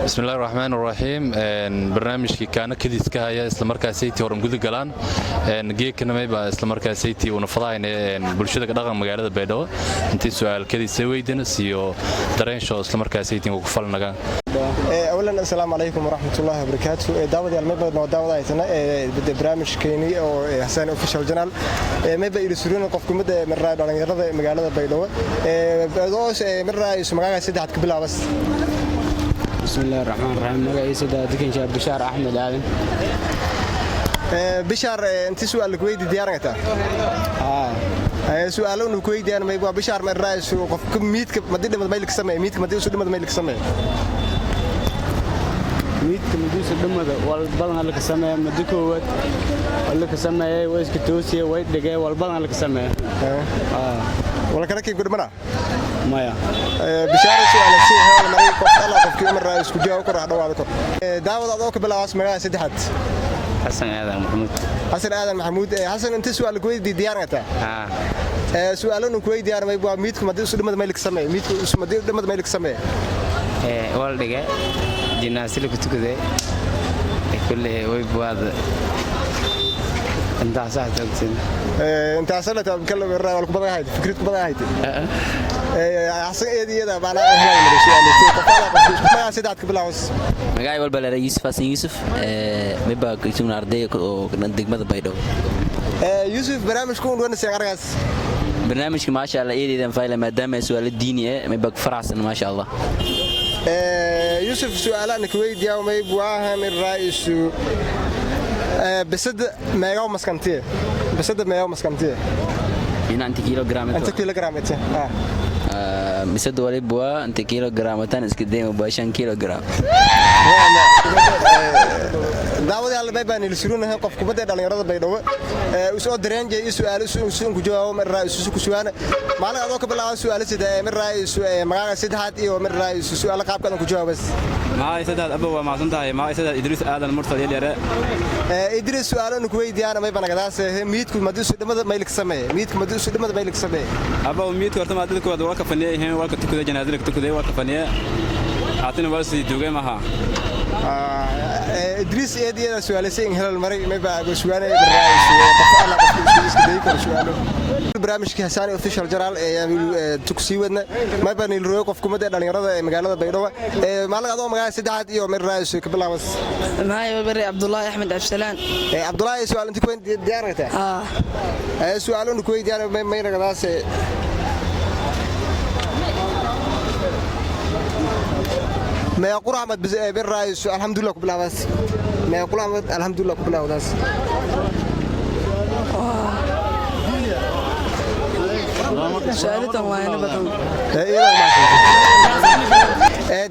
Bismillahi raxmaan raxiim. Barnaamijkii kaana kadiiska haya islamarkaasaytii horan guda galaan geedkana mayba islamarkaasaytii una fadahayna bulshada ka dhaqan magaalada Baydhabo intii su'aal kadiisa weydina siiyo dareensho islamarkaasaytii ku falnagaan. Awalan, assalaamu calaykum waraxmatullaahi wabarakaatu. Daawadayaal, may badan oo daawada haysana barnaamijkeeni oo Hasaani Official Channel. Mayba ila surin qof kumid ee maraa dhalinyarada magaalada Baydhabo ee maraa isu magaaga saddexaad ka bilaabas. Bismillahi raxmaan raxiim. Magaciisa daadikan Bishaar Axmed Aadan. Bishaar, intii su'aal lagu weydi diyaarangataa? Su'aalo unu ku weydiiyaan may waa Bishaar maraa isu qofka miidka madi dhimad mayl ka sameey, miidka madi isu dhimad mayl ka sameey? Miidka maduusa dhammada walbadan la ka sameeya. Muddo koowaad wala ka sameeyay, way iska toosiye, way dhigay, walbadan la ka sameeya. Wala kala kii gudmana? Maya. Bishaar su'aal si hel maray qof alla qofkii maraa isku jawaab kor dhawaada kor. Daawad, adoo ka bilaabas magaca saddexaad. Xasan Aadan Maxamuud. Xasan Aadan Maxamuud. Xasan, inta su'aal ku weydiiyay diyaarangataa? Su'aalanu ku weydiiyaan may waa miidku madi isu dhimad mayl ka sameey, miidku isu madi dhimad mayl ka sameey? Wal dhige, jinaasila ku tukaday, kulle way buwaada intaas sax joogtin. Intaas la taa kala raa wal ku badan ahayd, fikrad ku badan ahayd. Xasan eediyada bana helay maray su'aal qof alla qofku isku magaca saddexaad ka bilaabas. Magacay walba leeyahay Yuusuf Xasan Yuusuf. Mayba isugna arday oo degmada Baydhabo. Yuusuf, barnaamijku un wanaseen argaas? Barnaamijka, maasha Allah, eedeydan fayla maadaama su'aalo diini ah, mayba faraxsan, maasha Allah. Yuusuf, su'aalahan ku weydiiyaa may waahan raa'isu bisada meegaa maskantiye, bisada meegaa maskantiye? Ina inta kilogram? Inta kilogram ite? Bisada waliba waa inta kilogram tan iska dayma waa 5 kilogram. Daawadayaal, may baan ila surunahay qof kubadda dhalinyarada Baydhabo usoo dareenjay iyo su'aalo isu ku jawaabo mar raa isu ku su'aana maalin adoo ka bilaabo su'aalo sida mar raa isu magaaga saddexaad iyo mar raa isu su'aalo qaabka ku jawaabas. Magacay saddexaad, abo, waa mahadsan tahay. Magacay saddexaad Idriis Aadan Mursal Yalyare. Idriis, su'aalo ku weydiiyaan may banagadaas miidku madi isu dhimada mayl ka sameey, miidku madi isu dhimada mayl ka sameey? Abo, miidka horta maadada koowaad waa ka faniyay, waa ka tukaday, janaazada ka tukaday, waa ka faniyay, haatina waa sii duugay maha. Idriis eediyada su'aalisay in helal maray may baa su'aanay barnaamij qof alla qof isku iska day karo su'aalo. Barnaamijka Hasaani Official Channel ee tugsii wadna may baan ilrooyo qof kumada dhalinyarada ee magaalada Baydhabo. Ee maalin adoo magaalada saddexaad iyo mir raayis ka bilaabas. Magacay bari Cabdullaahi Axmed Cabdisalaan. Ee Cabdullaahi, su'aal inta ku diyaarata? Ee su'aalo ku weydiiyaan may nagadaas ما يقول أحمد بن رايس الحمد لله كبلا بس ما يقول أحمد الحمد لله كبلا بس. Su'aalitan waa ina badan.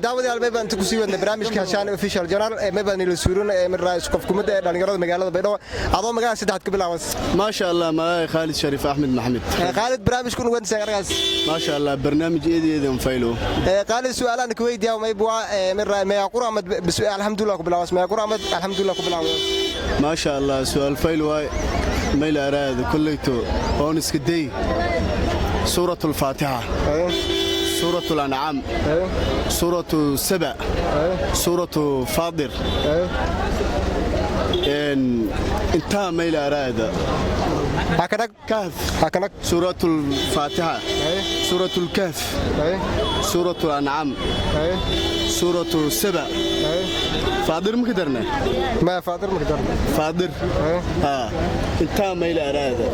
Daawadayaal, may baan ku sii wadnay barnaamijka Hashaan Official Channel. May baan ila suurin min raayis qof kumada ee dhalinyarada magaalada Baydhabo. Adoo magaalada saddexaad ka bilaabas. ما شاء الله، magacay Khaalid Shariif Axmed Maxamed. Khaalid, barnaamijku ugu wansan argaas? ما شاء الله، barnaamij eedeedan faylo. Khaalid, su'aalaan ku weydiiyaa may bua min raay may yaqur Ahmed bas alxamdulillah ku bilaabas, may yaqur Ahmed alxamdulillah ku bilaabas? ما شاء الله، su'aal fayl waay. Mayla araada kollayto oon iska day: suuratu alfaatixa, suuratu alancaam, suuratu saba, suuratu faadir, intaa mayla araada. Hakanag. Kahf. Hakanag. suuratu alfaatixa, suuratu alkahf, suuratu alancaam, suuratu saba, faadir ma ka darna? Ma faadir ma ka darna. Faadir intaa mayla araada.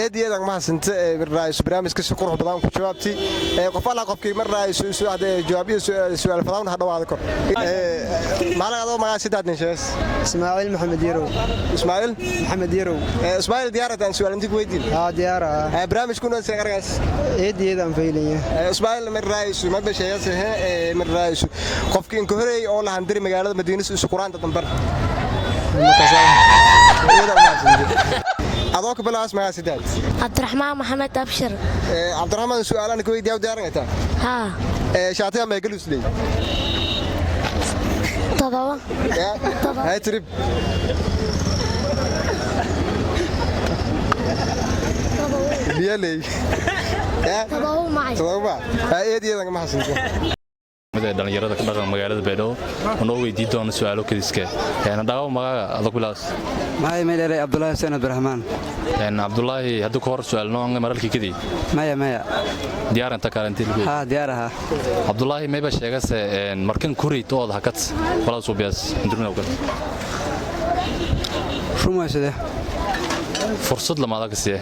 Eediyadan mahadsanto raayis, barnaamijka si qurux badan ku jawaabtay. Qof alla qofkii mar raayis jawaab iyo su'aal fadaan ha dhawaada kor. Maalin adoo magaca saddexaad nishees. Ismaaciil Maxamed Yarow. Ismaaciil Maxamed Yarow. Ismaaciil, diyaaratan su'aal intii ku weydiin? Haa, diyaara. Barnaamijku noo seen argaas? Eediyadan faylaya. Ismaaciil, mar raayis ma basheeyase mar raayis qofkii inka horeeyay oo la handiri magaalada Madiina isu quraanta dambar. Adoo ka bilaabas magaca saddexaad. Cabdiraxmaan Maxamed Abshir. Cabdiraxmaan, su'aalaan ku weydiiyaa diyaaranaytaa? Haa. Shaatiga ma galusley? 7. Hay trib. Biyaley. 7 macay. 7 ma. Eediyadan ma xasinto. kumid ee dhallinyarada ka dhaqan magaalada Baydhabo oo noo weydii doona su'aalo kadiska. Dhaqaw magaaga adag bilaas. Maxay meelay Abdullaahi Xuseen Abdurrahmaan. Cabdulaahi, haddii ka hor su'aal noo maralkii kadii? Maya, maya. Diyaar inta kaalintii? Ha, diyaar aha. Cabdulaahi, mayba sheegase markan kurid ood hakat walaa suubiyaas ndurmina ugal? Rumaysade. Fursad lamaada ka siye.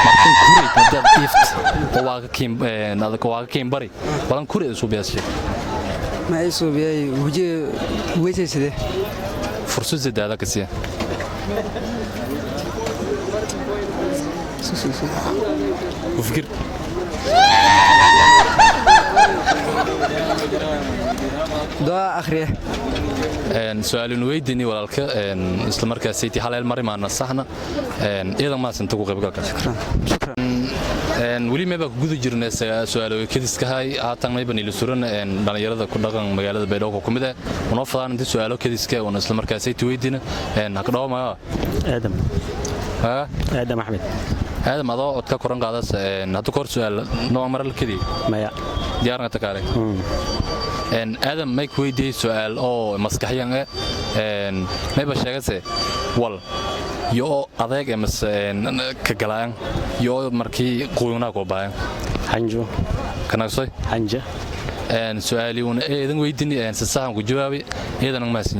Markan kurid hadaad ift oo waaga kiin adag waaga kiin bari walan kurid suubiyaas sheeg. Ma ay suubiyay wajiga weysaysade. Fursad saddexaad ka siye. Ku fikir. Du'a akhriye. Su-aalin weydiini walaalka isla markaasaytii haleel mari maana saxna iidan maasinta ku qaybgalka. Weli meebaa ku guda jirnay su-aalo kadiskahay. Haatan mayba niila suran dhallinyarada ku dhaqan magaalada Baydhabo ku mid ah unoo fadaan inta su-aalo kadiska una isla markaasaytii weydiina. Hakadhawo magaa? Aadam. Aadam Axmed. Aadam, adoo codka koran qaadas, hadda kahor su-aal noo maral kadii? Maya. Diyaarna takaale. Aadam, may ku weydiiyey su-aal oo maskaxyan eh. Mayba sheegase wal yo oo adeeg mase ka galaan yo oo markii quyunaa koo baayan? Xanjo. Kanagsoy. Xanja. Su-aali una eedan weydiini si saxan ku jawaabi, eedan mahadsan.